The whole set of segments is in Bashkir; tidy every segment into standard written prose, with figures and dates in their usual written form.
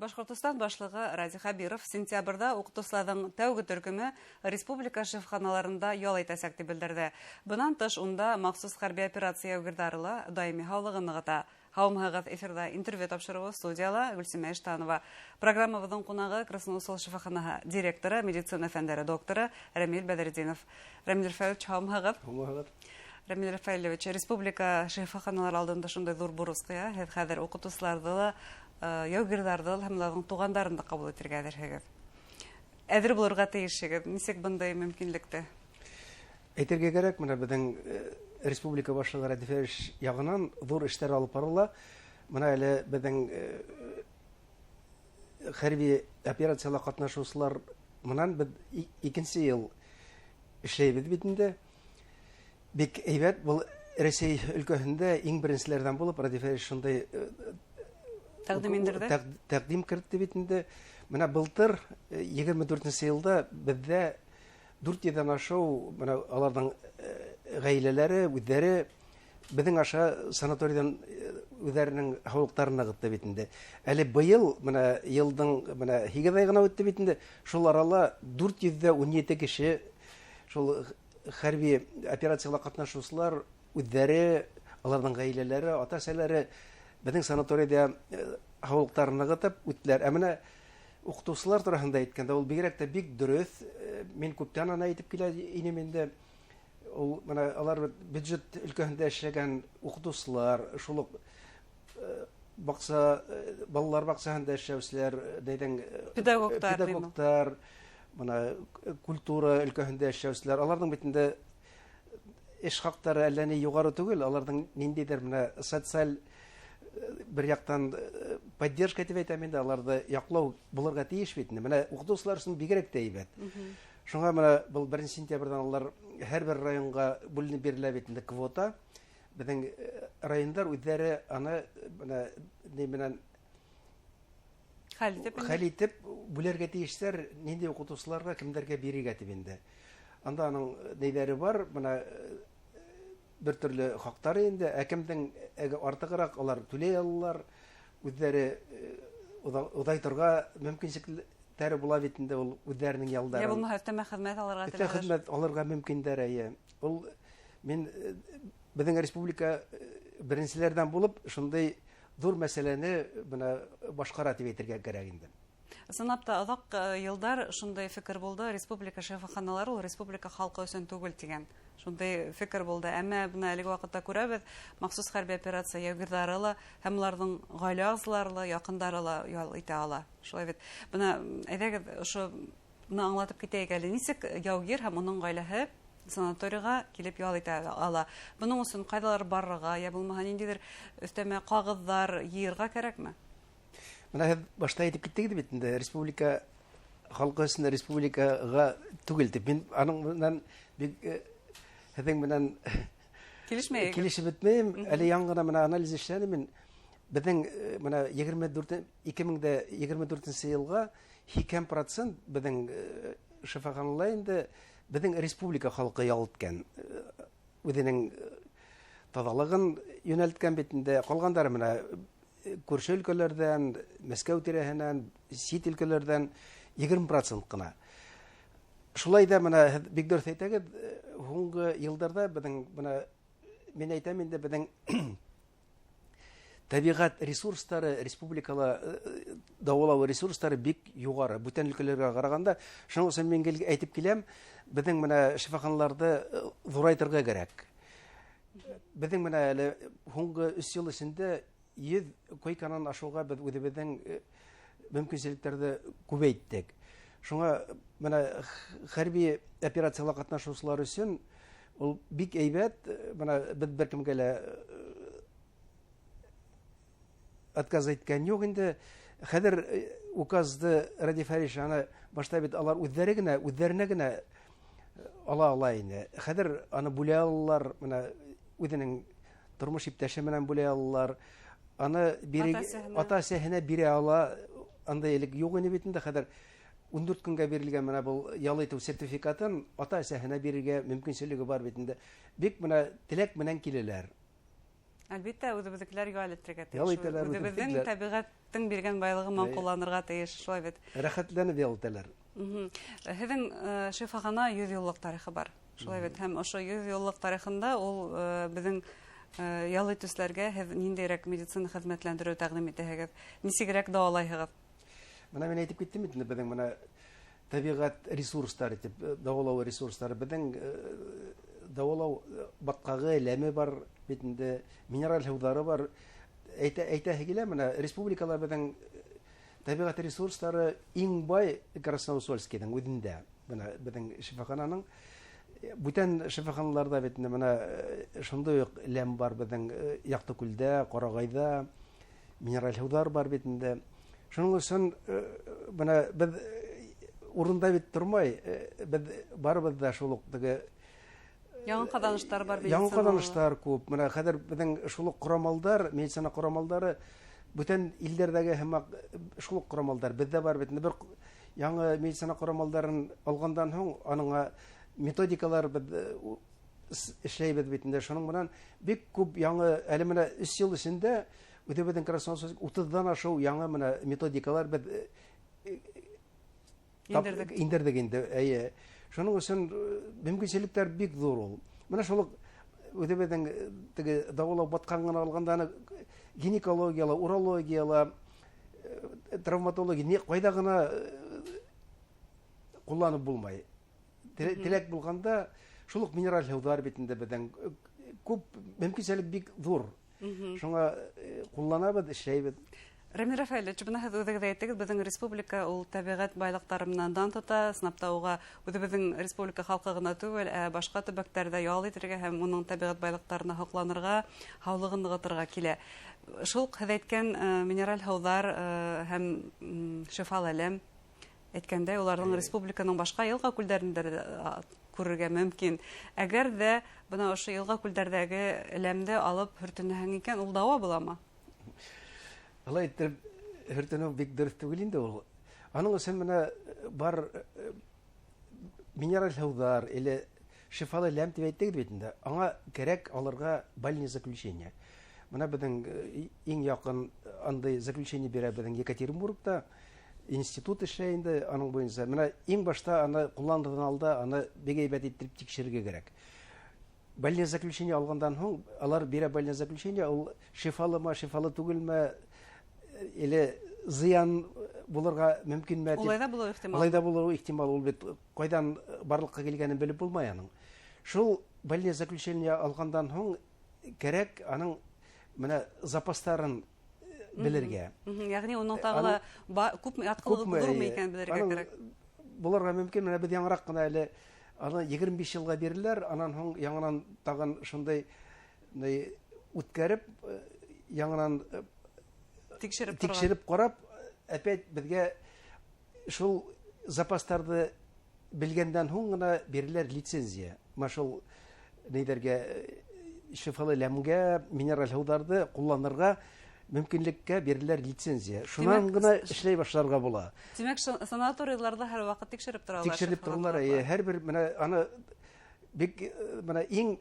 Башҡортостан башлығы Радий Хәбиров сентябрҙә уҡытыусыларҙың тәүге төркөмө республика шифаханаларында ял итәсәк тип белдерҙе. Бынан тыш унда махсус хәрби операция яугирҙары ла даими һаулығын нығыта. Һаумыһығыҙ, эфирҙа интервью тапшырыуы, студияла Гөлсимә Иштанова. Программабыҙҙың ҡунағы Красноусол шифаханаһы директоры, медицина фәндәре докторы Рәмил Бәҙретдинов. Рәмил Рафаэлович, һаумыһығыҙ. Һаумыһығыҙ. Рәмил Рафаэлевич, республика шифаханалары алдында шундай ҙур бурыс ҡуя. Һеҙ хәҙер уҡытыусыларҙы ла, яугирҙарҙы ла һәм уларҙың туғандарын да ҡабул итергә әҙерһегеҙ. Әҙер булырға тейешһегеҙ. Нисек бындай мөмкинлекте? Әйтергә кәрәк, бына беҙҙең республика башлығы Радий Фәритович яғынан ҙур эштәр алып барыла. Бына әле беҙҙең хәрби операцияла ҡатнашыусылар менән беҙ икенсе йыл эшләйбеҙ бит инде. Бик һәйбәт, был Рәсәй өлкәһендә иң беренселәрҙән булып Радий Фәритович шундай тәҡдим индерҙе. Тәҡдим кертте бит инде. Бына былтыр 24-нсе йылда беҙҙә 400-ҙән ашыу бына аларҙың ғаиләләре, үҙҙәре беҙҙең аша санаторийҙан үҙҙәренең һаулыҡтарын нығытты бит инде. Әле быйыл бына йылдың бына 8 ай ғына үтте бит инде. Шул арала 417 кеше шул хәрби операцияла ҡатнашыусылар үҙҙәре, аларҙың ғаиләләре, ата-әсәләре беҙҙең санаторийҙа һаулыҡтарын нығытып үттеләр. Ә бына уҡытыусылар тураһында әйткәндә, ул бигерәк тә бик дөрөҫ. Мин күптән аны әйтеп килә инем инде. Ул бына алар бюджет өлкәһендә эшләгән уҡытыусылар, шул уҡ баҡса, балалар баҡсаһында эшләүселәр, нейҙең, педагогтар, педагогтар, бына культура өлкәһендә эшләүселәр, аларҙың бит инде эш хаҡтары әллә ни юғары түгел, аларҙың ниндәйҙер бына социаль бер яҡтан поддержка тип әйтәм инде, аларҙы яҡлау булырға тейеш бит инде. Бына уҡытыусылар өсөн бигерәк тә һәйбәт. Шуңа бына был 1 сентябрҙән алар һәр бер районға бүленеп бирелә бит инде квота. Беҙҙең райондар үҙҙәре аны бына ни менән хәл итеп, хәл итеп бүлергә тейештәр, ниндәй уҡытыусыларға, кемдәргә бирергә тип инде. Анда аның нейҙәре бар, бына бер төрлө хаҡтары инде, ә кемдең артығыраҡ алар түләй алалар, үҙҙәре оҙайтырға мөмкинселектәре була бит инде ул үҙҙәренең ялдарын. Йә булмаһа өҫтәмә хеҙмәт алырға Өҫтәмә теләһәләр. хеҙмәт алырға мөмкиндәр, әйе. Ул мин беҙҙең республика беренселәрҙән булып шундай ҙур мәсьәләне бына башҡара тип әйтергә кәрәк инде. Ысынлап та оҙаҡ йылдар шундай фекер булды, республика шифаханалары ул республика халҡы өсөн түгел тигән шундай фекер булды. Әммә бына әлеге ваҡытта күрәбеҙ, махсус хәрби операция яугирҙары ла һәм уларҙың ғаилә ағзалары ла, яҡындары ла ял итә ала. Шулай бит. Бына әйҙәгеҙ ошо бына аңлатып китәйек әле, нисек яугир һәм уның ғаиләһе санаторийға килеп ял итә ала. Бының өсөн ҡайҙалар барырға, йә булмаһа ниндәйҙер өҫтәмә ҡағыҙҙар йыйырға кәрәкме? Бына һеҙ башта әйтеп киттегеҙ бит инде, республика халҡы өсөн республикаға түгел тип. Мин аның менән бик һеҙҙең менән килешмәйегеҙ. Килешеп бөтмәйем. Әле яңы ғына бына анализ эшләнем мин. Беҙҙең бына ике мең дә егерме дүртенсе йылға һикһән процент беҙҙең шифаханала инде беҙҙең республика халҡы ял иткән, үҙенең таҙалығын йүнәлткән бит инде. Ҡалғандары бына күрше өлкәләрҙән, Мәскәү тирәһенән, сит өлкәләрҙән 20% ҡына. Шулай ҙа бына һеҙ бик дөрөҫ әйтәгеҙ, һуңғы йылдарҙа беҙҙең бына мин әйтәм инде, беҙҙең тәбиғәт ресурстары республикала дауалау ресурстары бик юғары, бүтән өлкәләргә ҡарағанда. Шуның өсөн мин гел әйтеп киләм, беҙҙең бына шифаханаларҙы ҙурайтырға кәрәк. Беҙҙең бына әле һуңғы өс йыл эсендә 100 койканан ашыуға беҙ үҙебеҙҙең мөмкинселектәрҙе күбәйттек. Шуңа бына хәрби операцияла ҡатнашыусылар өсөн ул бик әйбәт. Бына беҙ бер кемгә лә отказ әйткән юҡ инде. Хәҙер указды Радий Фәритович аны башта бит алар үҙҙәре генә, үҙҙәренә генә ала ала ине. Хәҙер аны бүлә алалар, бына үҙенең тормош иптәше менән бүлә алалар. Аны ата-әсәһенә бирә ала. Андай элек юҡ ине бит инде. Хәҙер 14 көнгә бирелгән менә был ял итеү сертификатын ата-әсәһенә бирергә мөмкинселеге бар бит инде. Бик менә теләк менән киләләр. Әлбиттә, үҙебеҙҙекеләр ял итергә тейеш. Ял итәләр, Үҙебеҙҙең үҙебеҙҙекеләр. тәбиғәттең биргән байлығы менән ҡулланырға тейеш, шулай бит. Рәхәтләнеп ял итәләр. Һеҙҙең шифахана 100 йыллыҡ тарихы бар. Шулай бит. Һәм ошо 100 йыллыҡ тарихында ул беҙҙең ял итеүселәргә һеҙ ниндәйерәк медицина хеҙмәтләндереү тәҡдим итәһегеҙ? Нисегерәк дауалайһығыҙ? Бына мин әйтеп киттем бит инде, беҙҙең бына тәбиғәт ресурстары тип, дауалау ресурстары, беҙҙең дауалау батҡағы, ләме бар бит инде, минераль һыуҙары бар. Әйтәһе килә, бына республикала беҙҙең тәбиғәт ресурстары иң бай Красноусольскийҙың үҙендә. Бына беҙҙең шифахананың бүтән шифаханаларҙа бит инде бына шундай уҡ ләм бар беҙҙең Яҡтыкүлдә, Ҡарағайҙа минераль һыуҙар бар бит инде. Шуның өсөн бына беҙ урында бит тормай, беҙ барыбыҙ ҙа шул уҡ теге Яңы ҡаҙаныштар бар Яңы медицинала. ҡаҙаныштар күп. Бына хәҙер беҙҙең шул уҡ ҡорамалдар, медицина ҡорамалдары бүтән илдәрҙәге һымаҡ шул уҡ ҡорамалдар беҙҙә бар бит. Бер яңы медицина ҡорамалдарын алғандан һуң аныңа методикалар беҙ эшләйбеҙ бит инде. Шуның менән бик күп яңы, әле менә өс йыл эсендә үҙебеҙҙең Красноусольск утыҙҙан ашыу яңы менә методикалар беҙ Индерҙек. индерҙек инде. Эйе. Шуның өсөн мөмкинселектәр бик ҙур ул. Менә шул уҡ үҙебеҙҙең теге дауалау батҡан ғына алғанда аны гинекологияла, урологияла, травматология, не ҡайҙа ғына ҡулланып булмай. Теләк булғанда шул уҡ минераль һыуҙар бит инде беҙҙең күп мөмкинселек бик ҙур. Шуңа ҡулланабыҙ, эшләйбеҙ. Рамил Рафаэлевич, бына һеҙ үҙегеҙ әйттегеҙ, беҙҙең республика ул тәбиғәт байлыҡтары менән дан тота, ысынлап та уға үҙебеҙҙең республика халҡы ғына түгел, ә башҡа төбәктәрҙә ял итергә һәм уның тәбиғәт байлыҡтарына һоҡланырға, һаулығын нығытырға килә. Шул уҡ һеҙ әйткән минераль һыуҙар һәм шифалы әләм әйткәндәй, уларҙың республиканың башҡа йылға күлдәрендә дә күрергә мөмкин. Әгәр ҙә бына ошо йылға күлдәрҙәге ләмде алып һөртөнәһең икән, ул дауа буламы? Алай иттереп һөртөнөү бик дөрөҫ түгел инде ул. Аның өсөн менә бар минераль һыуҙар или шифалы ләм тип әйттегеҙ бит инде. Аңа кәрәк алырға больный заключение. Менә беҙҙең иң яҡын андай заключение бирә беҙҙең Екатеринбургта институт эшләй инде аның буйынса. Менә иң башта аны ҡулланырҙан алда аны бик әйбәт иттереп тикшерергә кәрәк. Больный заключение алғандан һуң алар бирә больный заключение, ул шифалымы, шифалы түгелме, или зыян булырға мөмкинме тип. Улай ҙа булыуы ихтимал. Улай ҙа булыуы ихтимал, ул бит ҡайҙан барлыҡҡа килгәнен белеп булмай аның. Шул больный заключение алғандан һуң кәрәк аның менә запастарын белергә. Йәғни уның тағы ла күпме ятҡылығы Күпме, булырмы эйе. икәнен белергә Аның кәрәк. Булырға мөмкин, менә беҙ яңыраҡ ҡына әле аны егерме биш йылға биреләр, анан һуң яңынан тағын шундай үткәреп, яңынан Тикшереп торған. тикшереп ҡарап, опять беҙгә шул запастарҙы белгәндән һуң ғына биреләр лицензия. Мына шул нейҙәргә, шифалы ләмгә, минераль һыуҙарҙы ҡулланырға мөмкинлеккә биреләр лицензия. Шунан ғына эшләй башларға була. Тимәк, санаторийларҙа һәр ваҡыт тикшереп торалар, Тикшереп шифаханаларҙа. торалар, эйе. Һәр бер менә аны бик, менә иң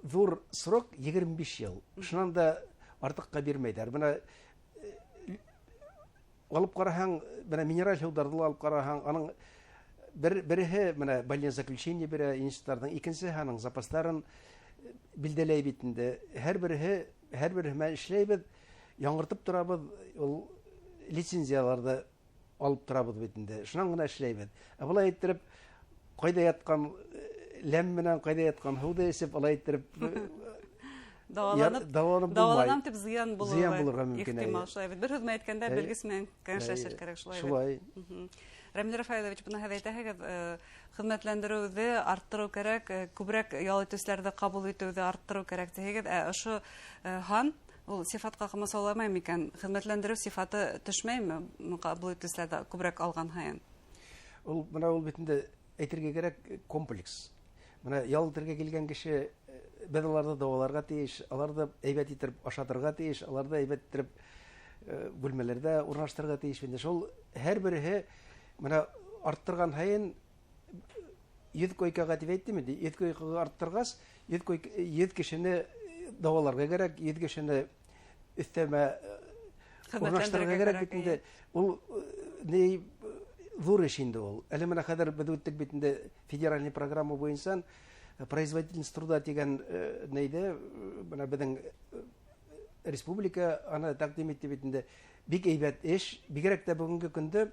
ҙур срок егерме биш йыл. Шунан да артыҡҡа бирмәйҙәр. Менә алып ҡараһаң, менә минераль һыуҙарҙы ла алып ҡараһаң, аның береһе менә больное заключение бирә институттарҙың, икенсеһе аның запастарын билдәләй бит инде. Һәр береһе менән эшләйбеҙ, яңыртып торабыҙ, ул лицензияларҙы алып торабыҙ бит инде. Шунан ғына эшләйбеҙ. Ә былай иттереп, ҡайҙа ятҡан ләм менән ҡайҙа ятҡан һыуҙы эсеп, алай иттереп, Дауаланып, дауаланып булмай. Дауаланам тип зыян булыуы Зыян булырға мөмкин, ихтимал, әйе. шулай бит. Бер һүҙ менән әйткәндә, белгес менән кәңәшләшер кәрәк, шулай бит. Шулай. Рамил Рафаилович, бына һеҙ әйтәһегеҙ, хеҙмәтләндереүҙе арттырыу кәрәк, күберәк ял итеүселәрҙе ҡабул итеүҙе арттырыу кәрәк тиһегеҙ. Ә ошо һан ул сифатҡа ҡамасауламай микән? Хеҙмәтләндереү сифаты төшмәйме ҡабул итеүселәрҙе күберәк алған һайын? Ул бына ул бит инде әйтергә кәрәк комплекс. Бына ял итергә килгән кеше беҙ уларҙы дауаларға тейеш, уларҙы әйбәт итеп ашатырға тейеш, уларҙы әйбәт итеп бүлмәләрҙә урынлаштырырға тейеш. Инде шул һәр береһе бына арттырған һайын 100 койкаға тип әйттем инде, 100 койкаға арттырғас, 100 кешене дауаларға кәрәк, 100 кешене өҫтәмә урынлаштырырға кәрәк бит инде. Ул ни ҙур эш инде ул. Әле менә хәҙер беҙ үттек бит инде федеральный программа буйынса производительность труда тигән нейҙе, бына беҙҙең республика аны тәҡдим итте бит инде. Бик әйбәт эш, бигерәк тә бөгөнгө көндә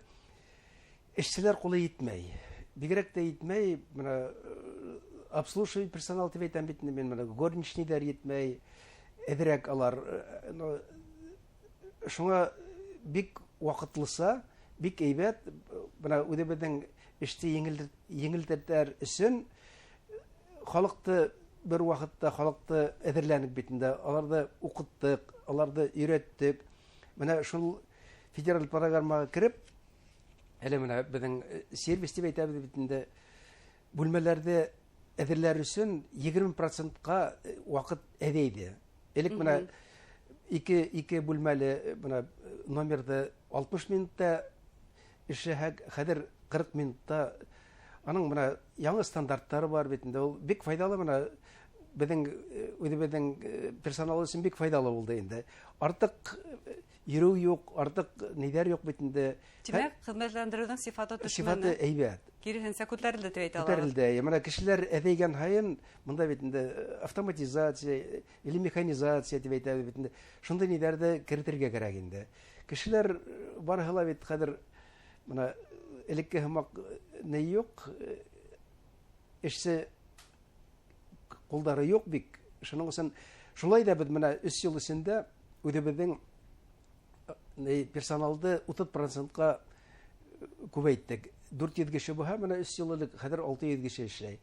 эшселәр ҡулы етмәй. Бигерәк тә етмәй, бына обслуживающий персонал тип әйтәм бит инде мин, бына горничныйҙар етмәй, әҙерәк алар, шуңа бик ваҡытлыса, бик әйбәт, бына үҙебеҙҙең эште еңелдәтер өсөн халыҡты бер ваҡытта халыҡты әҙерләнек бит инде, аларҙы уҡыттыҡ, аларҙы өйрәттек. Бына шул федераль программаға кереп, әле менә беҙҙең сервис тип әйтәбеҙ бит инде, бүлмәләрҙе әҙерләр өсөн 20%-ҡа ваҡыт әҙәйҙе. Элек менә ике бүлмәле бына номерҙы 60 минутта эшләһәк, хәҙер 40 минутта. Аның бына яңы стандарттары бар бит инде, ул бик файҙалы, бына беҙҙең үҙебеҙҙең персонал өсөн бик файҙалы булды инде. Артыҡ йөрөү юҡ, артыҡ ниҙәр юҡ бит инде. Тимәк, хеҙмәтләндереүҙең сифаты төшмәне. Сифаты әйбәт. Киреһенсә күтәрелде тип әйтә алабыҙ. Күтәрелде. Бына кешеләр әҙәйгән һайын бында бит инде автоматизация или механизация тип әйтәбеҙ бит инде. Шундай ниҙәрҙе керетергә кәрәк инде. Кешеләр барыһы ла бит хәҙер бына элекке һымаҡ ни юҡ, эшсе ҡулдары юҡ бик. Шуның өсөн шулай ҙа беҙ бына 3 йыл эсендә үҙебеҙҙең персоналды 30%-ҡа күбәйттек. 400 кеше булһа, бына 3 йыл элек хәҙер 600 кеше эшләй.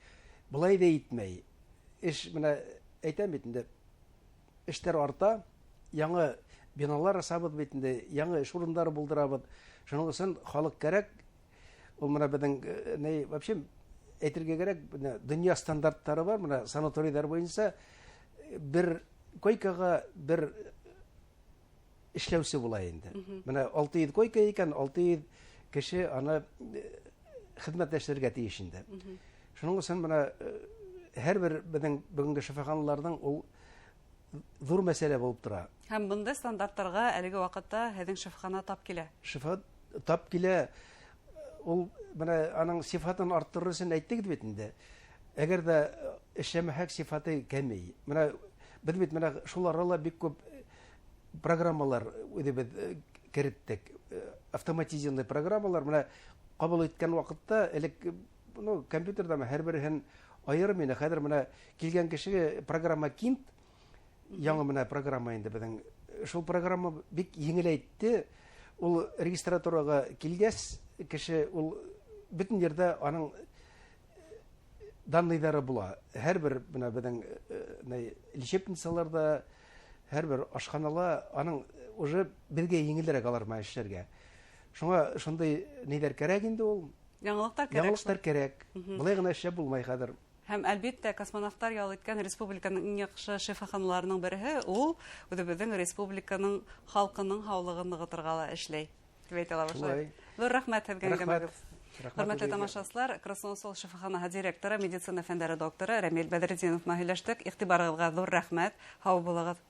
Былай ҙа етмәй. Эш бына әйтәм бит инде, эштәр арта, яңы биналар асабыҙ бит инде, яңы эш урындары булдырабыҙ. Шуның өсөн халыҡ кәрәк. Ул бына беҙҙең, ни, вообще әйтергә кәрәк, бына донъя стандарттары бар, бына санаторийҙар буйынса бер койкаға бер эшләүсе була инде. Бына 600 койка икән, 600 кеше аны хеҙмәтләштерергә тейеш инде. Шуның өсөн бына һәр бер беҙҙең бөгөнгө шифаханаларҙың ул ҙур мәсьәлә булып тора. Һәм бындай стандарттарға әлеге ваҡытта һеҙҙең шифахана тап килә. Шифа тап килә. Ул бына аның сифатын арттырыр өсөн әйттек бит инде. Әгәр ҙә эшләмәһәк, сифаты кәмей. Бына беҙ бит бына шул арала бик күп программалар үҙебеҙ кереттек. Автоматизированный программалар бына ҡабул иткән ваҡытта элек, ну, компьютерҙа һәр береһен айырым ине. Хәҙер бына килгән кешегә программа кинт, яңы бына программа инде беҙҙең. Шул программа бик еңеләйтте. Ул регистратураға килгәс, кеше ул бөтөн ерҙә аның данныйҙары була. Һәр бер бына беҙҙең лечебницаларҙа, һәр бер ашханала аның уже беҙгә еңелерәк алар менән эшләргә. Шуңа шундай ниҙәр кәрәк инде ул. Яңылыҡтар кәрәк. Яңылыҡтар кәрәк. Былай ғына эшләп булмай хәҙер. Һәм әлбиттә космонавтар ял иткән республиканың иң яҡшы шифаханаларының береһе ул үҙебеҙҙең республиканың халҡының һаулығын нығытырға ла эшләй. Тип әйтә алабыҙ шулай. Шулай. Ҙур рәхмәт һеҙгә Рәхмәт. әңгәмәгеҙ. Рәхмәт Хөрмәтле үҙегеҙгә. тамашасылар, Красноусол шифаханаһы директоры, медицина фәндәре докторы Рәмил Бәҙретдинов менән һөйләштек. Иғтибарығыҙға ҙур рәхмәт. Һау булығыҙ.